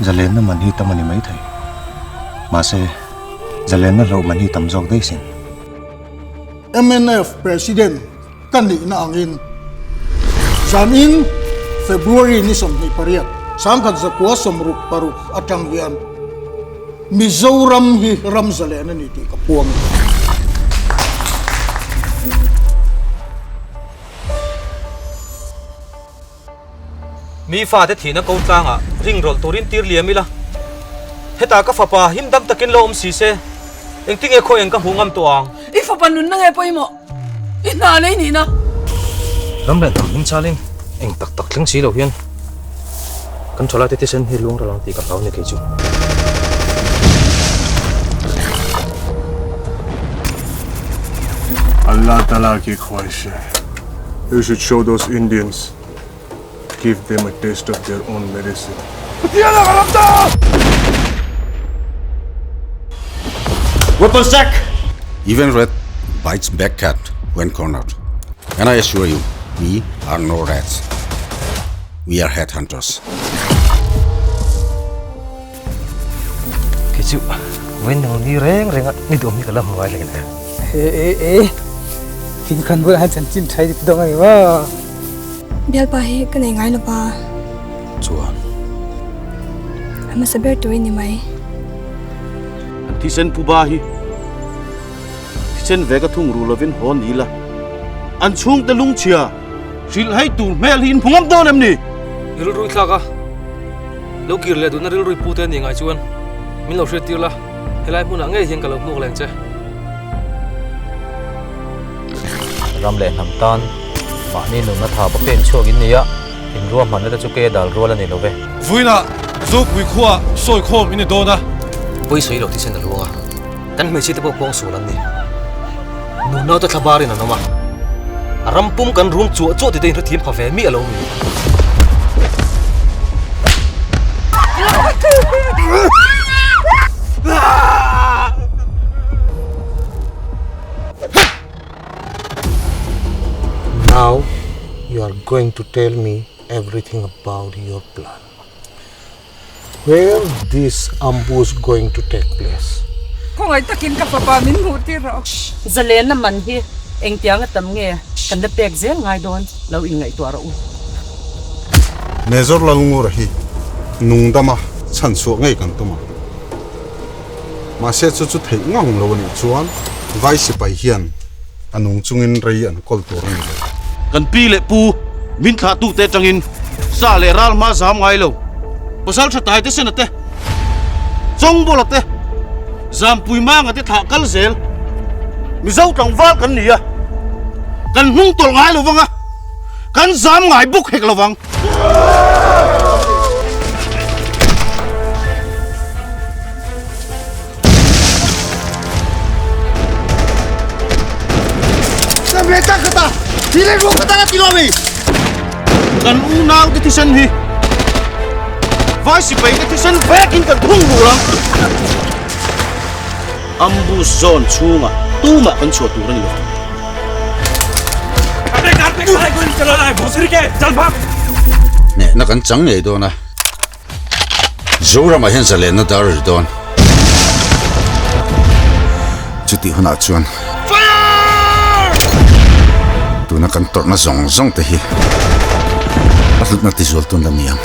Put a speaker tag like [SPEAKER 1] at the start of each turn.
[SPEAKER 1] Zalenna man hi tam a ni maithei. Mahse, zalenna hlauh man hi tam zawk daih sin.
[SPEAKER 2] Mnf President ka nihna angin zanin February ni 28, 1966 atang hian Mizoram hi ram zalen a ni tih ka puang a.
[SPEAKER 3] Mi fate thihna ko tlangah ring rawlh turin tir liam ila, hetah ka fapa him dam takin lo awm si se, engtinge khaw eng ka hmuh ngam tawh ang?
[SPEAKER 4] I fapa nunna nge pawimawh? I hna lei nihna?
[SPEAKER 3] Ram leh hnam hming chalin eng tak tak thleng si lo hian kan thalaite thisen hi luang ral ang tih ka hlau a ni kei chu.
[SPEAKER 5] Allah Ta'ala ki khwahish hai. You should show those Indians, give them a taste of their own medicine.
[SPEAKER 6] Weapons check! Even rat bites back cat when cornered. And I assure you, we are no rats. We are headhunters.
[SPEAKER 3] Kei chu vawiin nang ni reng reng a ni duhawm hi ka la hmu ngai hle.
[SPEAKER 7] E e e, in khan bulah hian chanchin tha i dawng a ni maw?
[SPEAKER 8] Bialpa hi ka nei ngai lova.
[SPEAKER 3] Chuan.
[SPEAKER 8] A hmasa ber tur i ni mai.
[SPEAKER 9] An thisen pu ba hi thisen ve ka thung ru lovin haw ni la, an chhungte lungchhia hrilh hei tur hmel hi in hmu ngam dawn em ni?
[SPEAKER 3] I rilru i thlak a, lo kir leh duhna rilru i pu te a nih ngai chuan min lo hriat tir la, helai hmunah ngei hian ka lo hmuak leng che.
[SPEAKER 10] Ram leh hnam tan mahni nunna tha pa pen chhuak in ni a, in ruahmanna te chu ke dal rual a ni lo ve.
[SPEAKER 11] Vawiinah Zopui khuaah sawi khawm in ni dawn a.
[SPEAKER 3] Pawisawi lo thisen a luang a, kan hmeichhia te pawh pawng sual an ni. Nunau te thlabar in an awm a, a ram pum kan rum chuah chuah tite in hrethiam pha ve miah lo mi.
[SPEAKER 12] Now you are going to tell me everything about your plan. Where this ambush going to take place?
[SPEAKER 4] Khawngaih takin ka fapa min hmuh tir rawh.
[SPEAKER 13] Zalenna man hi engtiang a tam nge kan la pek zel ngai dawn lo inngaihtuah rawh u.
[SPEAKER 6] Major Lalngura hi nungdama chhan chhuah ngei kan tum a. Mahse chu chu theih ngang lo a nih chuan vai sipai hian a nung chungin rei an kawl tur a ni lo.
[SPEAKER 9] Kan pi leh pu min thlahtute atangin sa leh ral hma zam ngai lo, pasal tha tai te sena te, Chawngbawla te, Zampui Manga te thlah kal zel, Mizo tlangval kan ni a, kan hnung tawlh ngai lo vang a, kan zam ngai bawk hek lo vang. Kan unau te thisen hi vai sipai te thisen vekin kan thung rul ang. Ambush zone chhungah tumah kan chhuah tur a ni lo.
[SPEAKER 6] Hnehna kan chang ngei dawn a, Zoramah hian zalenna dar a ri dawn. Chutih hunah chuan tuna kan tawrhna zawng zawng te hi a hlutna tizual tun la ni ang.